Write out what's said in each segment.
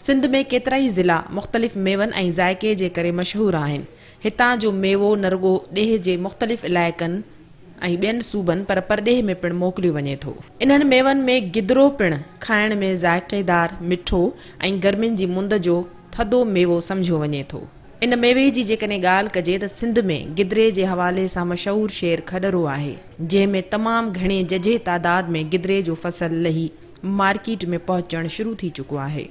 سنڌ ۾ ڪيترائي ضلعا مختلف ميون ۽ ذائقي جي ڪري مشهور آهن. هتان جو ميوو نه رڳو ڏيهه جي مختلف علائقن ۽ ٻين صوبن پر پرڏيهه ۾ پڻ موڪليو وڃي ٿو. انهن ميون ۾ گدرو پڻ کائڻ ۾ ذائقيدار، مٺو ۽ گرمين جي مند جو ٿڌو ميوو سمجهيو وڃي ٿو. ان ميوي جي جيڪڏهن ڳالهه ڪجي ته سنڌ ۾ گدري جي حوالي سان مشهور شهر کڏهرو آهي، جنهن ۾ تمام گهڻي ججهي تعداد ۾ گدري جو فصل لهي مارڪيٽ ۾ پهچڻ شروع ٿي چڪو آهي.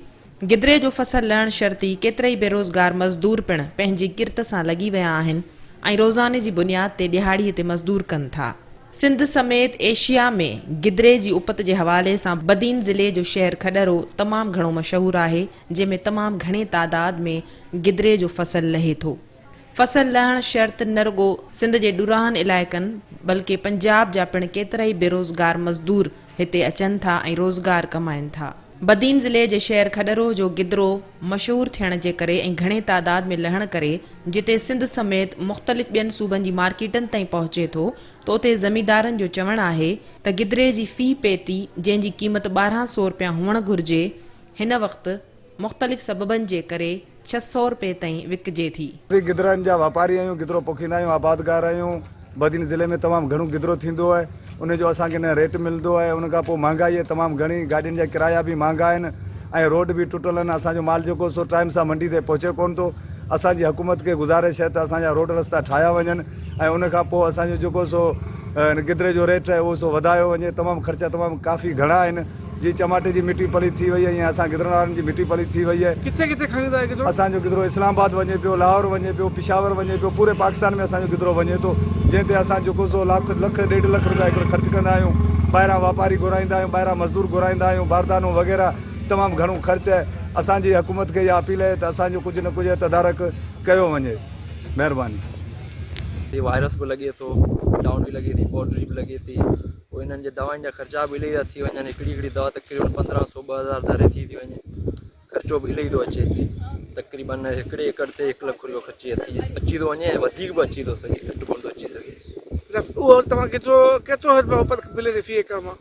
گدري جو فصل لهڻ شرط ئي ڪيترائي بيروزگار مزدور پڻ پنهنجي ڪرت سان لڳي ويا آهن ۽ روزاني جي بنياد تي ڏهاڙي تي مزدور ڪن ٿا. سنڌ سميت ايشيا ۾ گدري جي اپت جي حوالي سان بدين ضلعي جو شهر کڏهرو تمام گهڻو مشهور آهي، جنهن ۾ تمام گهڻي تعداد ۾ گدري جو فصل لهي ٿو. فصل لهڻ شرط نه رڳو سنڌ جي ڏورانهن علائقن بلڪه پنجاب جا پڻ ڪيترائي بيروزگار مزدور هتي اچن ٿا ۽ روزگار ڪمائين ٿا. بدين ضلعي جي شهر کڏهرو جو گدرو مشهور ٿيڻ جي ڪري ۽ گهڻي تعداد ۾ لهڻ ڪري جتي سنڌ سميت مختلف ٻين صوبن جي مارڪيٽن تائين پهچي ٿو ته اتي زميندارن جو چوڻ آهي ته گدري جي في پيتي جنهن جي قيمت 12 سو رپيا هئڻ گهرجي هن وقت مختلف سببن جي ڪري 600 رپئي تائين وڪجي ٿي. اسين گدرن جا واپاري آهيون، گدرو پوکيندا آهيون، آبادگار آهيون، بدين ضلعي ۾ تمام گهڻو گدرو ٿيندو آهي، ان جو اسان کي نه ريٽ ملندو آهي، ان کان پوء مهانگائي آهي تمام گهڻي، گاڏين جا ڪرايا به مهانگا آهن ۽ روڊ به ٽٽل آهن، اسان جو مال جيڪو سو ٽائيم سان منڊي تي پهچي ڪونه ٿو، اسان جي حڪومت کي گذارش آهي ته اسان جا روڊ رستا ٺاهيا وڃن ۽ ان کان پوء اسان جو جيڪو سو گدري جو ريٽ آهي اهو سو وڌايو وڃي، تمام خرچا تمام ڪافي گهڻا آهن. جي چماٽي جي مٽي پليت ٿي وئي ۽ اسان گدرن وارن جي مٽي پليت ٿي وئي. ڪٿي ڪٿي کڻي ٿا گدرو؟ اسان جو گدرو اسلام آباد وڃي پيو، لاهور وڃي پيو، پشاور وڃي پيو، پوري پاڪستان ۾ اسان جو گدرو وڃي ٿو، جنهن تي اسان جيڪو سو لاک، لک، ڏيڍ لک روپيا هڪڙو خرچ ڪندا آهيون، ٻاهران واپاري گهرائيندا آهيون، ٻاهران مزدور گهرائيندا آهيون، باردانو وغيره تمام گهڻو خرچ آهي، اسان جي حڪومت کي اها اپيل آهي ته اسان جو ڪجهه نه ڪجهه تدارڪ ڪيو وڃي. مهرباني. هي وائرس به لڳي ٿو، ڊائون به لڳي ٿي، پوڊري به لڳي ٿي. پوء انهن جي دوائن جا خرچا به الائي ٿا ٿي وڃن هڪڙي هڪڙي دوا تقريبن 15 سو 2000 ڌاري ٿي ٿي وڃي خرچو به الائي ٿو اچي تقريبن هڪڙي ايڪڙ تي هڪ لک روپيو خرچي اچي ٿو وڃي ۽ وڌيڪ به اچي ٿو سگهي گهٽ ڪونه ٿو اچي سگهي. اهو توهان ڪيترو ڪيترو اپت ملي ٿي في ايڪڙ مان؟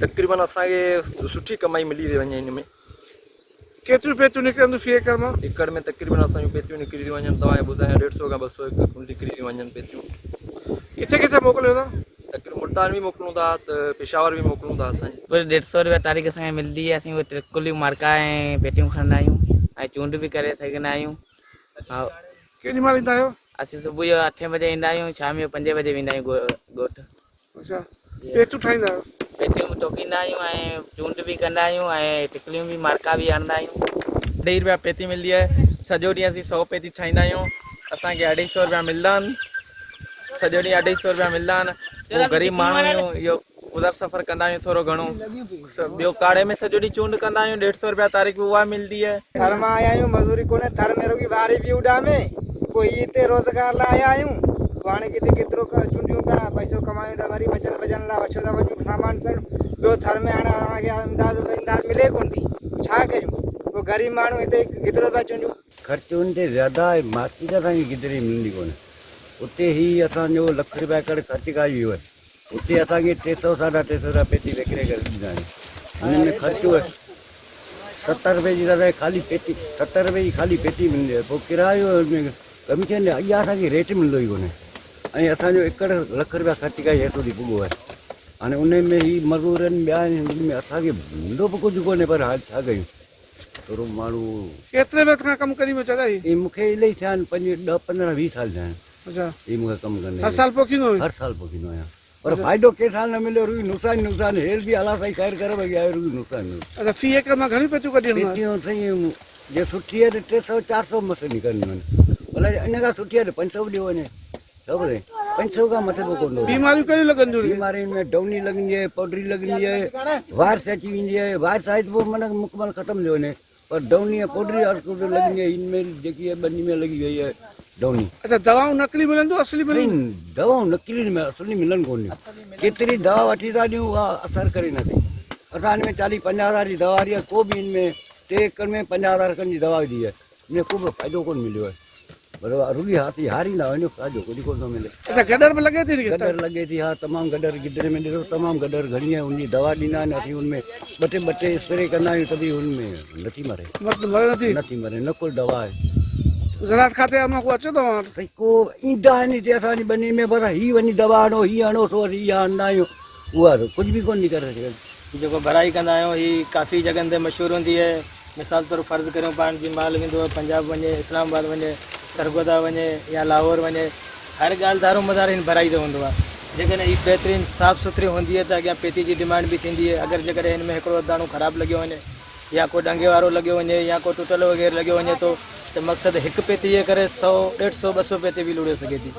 تقريبن اسان کي سٺي ڪمائي ملي ٿي وڃي ان ۾. ڪيتريون پيتيون نڪرنديون في ايڪڙ مان؟ ايڪڙ ۾ تقريبن اسان جون پيتيون نڪري ٿيون وڃن توهان کي ٻڌايان ڏيڍ سو کان ٻه سو ايڪڙ نڪري ٿيون وڃن پيتيون. ڪٿي ڪٿي موڪليو ٿا؟ تقريبن ملتان به موڪلون ٿا ته پشاور به موڪلون ٿا اسان جي. پوري ڏيڍ سو روپيا تاريخ اسان کي ملندي آهي اسين اهي ٽرڪليون مارڪا ۽ پيتيون کڻندا آهيون ۽ چونڊ به ڪري سگهندا آهيون. ڪيڏي مهل ايندا آهيو؟ اسين صبح جو اٺين بجي ايندا آهيون شام جو پنجين بجي ويندا آهيون ڳوٺ. اڇا پيتيون ٺاهيندا آهيو؟ پيتيون به ٽوڪيندا آهيون ۽ چونڊ به ڪندا آهيون ۽ ٽڪليون به مارڪا به هڻندا آهيون. اڍائي روپيا پيتي ملندي آهي سڄو ڏينهن اسين سئو پيتي ٺاهيندا آهيون اسان کي اڍائي سئو روپيا ملندا آهن سڄو ڏينهن اڍائي سئو روپيا ملندا آهن پوء غريب ماڻهو آهيون اهو گذر سفر ڪندا آهيون ٿورو گهڻو ٻيو ڪاڙهي ۾ سڄو ڏينهن چونڊ ڪندا آهيون ڏيڍ سئو روپيا تاريخ به اها ملندي آهي. ٿر مان آيا آهيون مزوري ڪونهي ٿر ۾ رڳي واري پئي اڏامي پوء هي هتي روزگار لاء آيا آهيون پوء هاڻي ڪٿي ڪيترو چونڊيون پيا پئسو ڪمايون ٿا وري ٻچن ٻچن لاء وٺيو ٿا وڃون سامان سڙ ٻيو ٿر ۾ هاڻي اسان کي امداد امداد ملي ڪونه ٿي ڇا ڪريون پوء غريب ماڻهو هتي گدرو پيا چونڊيون. خرچ ان تي زياده آهي مارڪيٽ اسان کي گدري ملندي ڪونه اتي هي اسان جو لک رپيا ايڪڙ خرچ کائي ويو آهي اتي اسان کي ٽي سئو ساڍا ٽي سئو رپيا پيتي وڪري ڪري ڏيندا آهن ان ۾ خرچو ستر رپئي جي دادا خالي پيتي ستر رپئي جي خالي پيتي ملندي آهي پوء ڪرايو ان ۾ ڪميشن اها اسان کي ريٽ ملندو ئي ڪونهي ۽ اسان جو ايڪڙ لک رپيا خرچ کائي هيٺ ٿي پڳو آهي هاڻي ان ۾ هي مزور آهن ٻيا آهن هن ۾ اسان کي ملندو به ڪجهه ڪونهي پر هاڻي ڇا ڪيون ٿورو ماڻهو. ڪيتري وقت کان ڪم ڪرين پيو چاچا هي؟ هي مون کي الائي ٿيا آهن پنج ڏهه پندرهن ويهه سال ٿيا آهن. اڇا. هي مون کي ڪم ڪندي. هر سال پوکيندو آهين؟ هر سال پوکيندو آهيان پر فائدو ڪنهن سال نه مليو روئي نقصان ئي نقصان هيل به الله سائين خير ڪري باقي آهي روئي نقصان ئي. اڇا في ايڪڙ مان گهڻيون پيتيون ڪڍي هوندو؟ پيتيون سائين جي سٺي آهي ته ٽي سئو چار سئو مس نڪرنديون آهن ڀلا ان کان سٺي آهي ته پنج سئو به ڏيو وڃي. پنج سئو کان مٿي به ڪونه ٿو. بيماريون ڪهڙيون لڳنديون آهن؟ بيمارين ۾ ڊوني لڳندي آهي، پوڊري لڳندي آهي، وائرس اچي ويندي آهي، وائرس آئي ته پوء معنيٰ مڪمل ختم ٿيو وڃي پر ڊوني ۽ پوڊري لڳندي آهي، هن ۾ جيڪي آهي ٻني ۾ لڳي وئي آهي ڊوني. اڇا دوائون نقلي ملنديون اصلي ملنديون؟ سائين دوائون نقلي نه اصلي ملن ڪونه ٿيون، ڪيتري دوا وٺي ٿا ڏيون اها اثر ڪري نه ٿي، اسان هن ۾ چاليهه پنجاهه هزار جي دوا واري آهي ڪو به هن ۾ ٽي ايڪڙ ۾ پنجاهه هزار کن جي دوا وڌي آهي، هن ۾ ڪو به فائدو ڪونه مليو آهي. پر رڳي هاٿي هاريندا آهن کاڄو ڪجهه ڪونه ٿو ملي. اڇا گڏر به لڳي ٿي هن کي؟ گڏر لڳي ٿي ها تمام گڏر گدري ۾ ڏسو تمام گڏر گهڻي آهي ان جي دوا ڏيندا آهن اسين ان ۾ ٻه ٽي ٻه ٽي اسپري ڪندا آهيون ته به ان ۾ نٿي مري. مطلب مري نٿي؟ نٿي مري نه ڪو دوا آهي. زراعت کاتي مان ڪو اچي ٿو اوهان وٽ؟ سائين ڪو ايندا آهن هتي اسان جي ٻني ۾ پر هي وڃي دوا هڻو هي هڻو سو اسين اها هڻندا آهيون اها ڪجهه به ڪونه ٿي ڪري سگهن. جيڪو ڀرائي ڪندا آهيون هي ڪافي جڳهن تي مشهور هوندي آهي مثال طور فرض ڪريون پاڻ جي مال ويندو آهي پنجاب وڃي اسلام آباد وڃي سرگوڌا وڃي يا لاهور وڃي هر ڳالهه دارو مدار هن ڀرائي تي هوندو آهي جيڪڏهن هي بهترين صاف سٿري هوندي آهي ته اڳيان پيتي جي ڊمانڊ به ٿيندي آهي اگر جيڪڏهن هن ۾ هڪڙو اڌ داڻو خراب لڳيو وڃي يا ڪو ڏنگي وارو لڳيو وڃي يا ڪو ٽٽل وغيره لڳيو وڃي ٿو ته مقصد هڪ پيتي جي ڪري سئو ڏيڍ سئو ٻه سئو پيتي به لڙي سگهي ٿي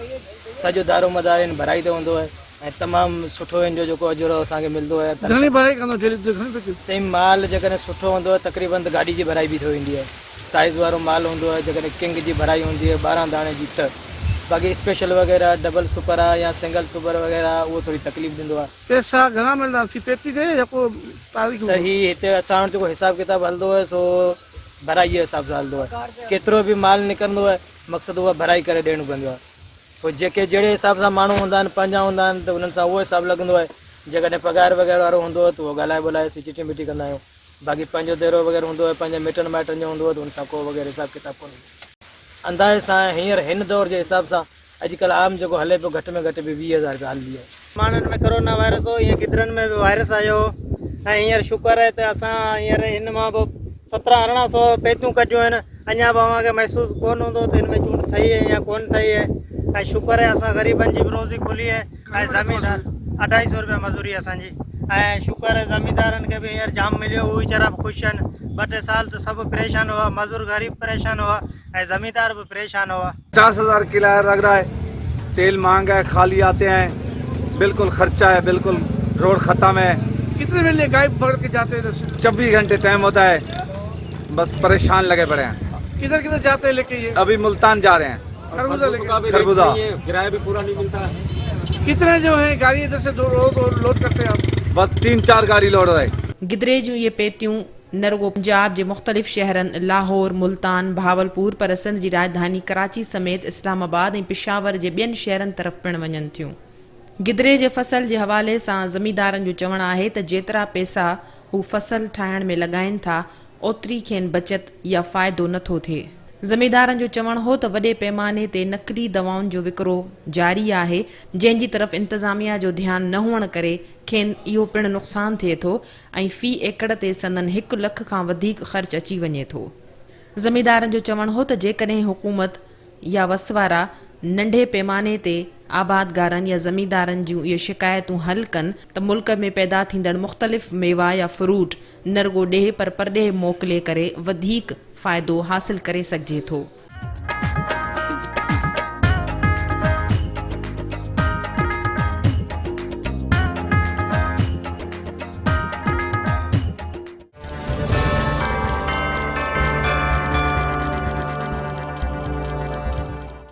سڄو دارو مدار هن ڀرائي تي هوندو آهي ۽ تمام سٺو هن جو جيڪو اجورو اسان کي ملندو آهي. گهڻي ڀرائي ڪندو ڊيلي تون گهڻي پيتيون. سائين مال جيڪڏهن سٺو هوندو آهي تقريبن ته گاڏي جي ڀرائي به ٿي ويندي آهي سائيز وارو مال هوندو آهي جيڪڏهن ڪنگ جي ڀرائي هوندي آهي 12 داڻي جي ته باقي اسپيشل وغيره ڊبل سپر آهي يا سنگل سپر وغيره آهي اهو ٿوري تڪليف ڏيندو آهي. پئسا گهڻا ملندا آهن في پيتي تي يا ڪو تاريخ سر هي هتي اسان وٽ جيڪو حساب ڪتاب هلندو آهي سو ڀرائي جي حساب سان هلندو آهي ڪيترو به مال نڪرندو آهي مقصد اها ڀرائي ڪري ڏيڻو پوندو آهي. پوء جيڪي جهڙي حساب سان ماڻهو هوندا آهن پنهنجا هوندا آهن ته انهن سان اهو حساب لڳندو آهي جيڪڏهن پگهار وغيره وارو هوندو آهي ته اهو ڳالهائي ٻولهائي اسين چٽي مٽي ڪندا آهيون باقي پنهنجو ديرو وغيره هوندو آهي پنهنجي مٽن مائٽن جو هوندو آهي ته ان سان ڪو وغيره حساب ڪتاب ڪونه هوندو آهي اندازي سان هينئر هن دور جي حساب سان اڄڪلهه عام جيڪو هلي پيو گهٽ ۾ گهٽ به 20 هزار رپيا هلندي آهي. ماڻهن ۾ ڪرونا وائرس هو ايئن گدرن ۾ به وائرس آيو هو ۽ هينئر شڪر آهي ته اسان هينئر هن مان به سترهن ارڙهن سو پيتيون ڪڍيون آهن اڃا به اوهان کي محسوس ڪونه هوندو ته هن ۾ چونڊ ٿئي آهي يا ڪونه ٿئي آهي ۽ شڪر آهي اسان غريبن جي به روزي کلي آهي ۽ زميندار اڍائي سو روپيا مزوري اسان جي ۽ شڪر آهي زميندارن کي به هينئر جام مليو هو ويچارا به خوش آهن ٻه ٽي سال ته سڀ پريشان هئا مزور غريب پريشان هئا ۽ زميندار به پريشان هئا. 50,000 ڪرايا لگ رها هي تيل مهانگا هي خالي آتي هين بلڪل خرچا هي بلڪل روڊ ختم هي. ڪتني ملي گائي پڪڙ ڪي جاتي ادھر سي. 24 گهنٽي ٽائيم هوتا هي بس پريشان لگي پڙي هين. ڪدھر ڪدھر جاتي هي ليڪي يي. ابي ملتان جا رهي هين. خربوزا ليڪي. خربوزا. ڪرايا ڀي پورا نهي ملتا هي. ڪتني جو هي گاڙي ادھر سي روز لوڊ ڪرتي هي آپ. بس تين چار گاڙي لوڊ هي. گدري جون اهي پيتيون نه رڳو پنجاب جي مختلف شهرن لاهور، ملتان، بهاولپور پر سنڌ جي راڄڌاني ڪراچي سميت اسلام آباد ۽ پشاور جي ٻين شهرن طرف پڻ وڃن ٿيون. گدري جي فصل جي حوالي سان زميندارن جو چوڻ آهي ته جيترا پئسا هو فصل ٺاهڻ ۾ لڳائين ٿا اوتري کين بچت يا فائدو نه ٿو ٿئي. زميندارن جو چوڻ هو ته وڏي پيماني تي نقلي دوائن جو وڪرو جاري آهي جنهن جي طرف انتظاميا جو ڌيان نه هئڻ ڪري کين اهو پڻ نقصان ٿئي ٿو ۽ في ايڪڙ تي سندن هڪ لک کان وڌيڪ خرچ اچي وڃي ٿو. زميندارن جو چوڻ هو ته جيڪڏهن حڪومت يا وس وارا ننڍي پيماني تي آبادگارن يا زميندارن جون اهي شڪايتون حل ڪن ته ملڪ ۾ پيدا ٿيندڙ مختلف ميوا يا فروٽ نه رڳو ڏيهه پر پرڏيهه موڪلي ڪري وڌيڪ فائدو حاصل ڪري سگهجي ٿو.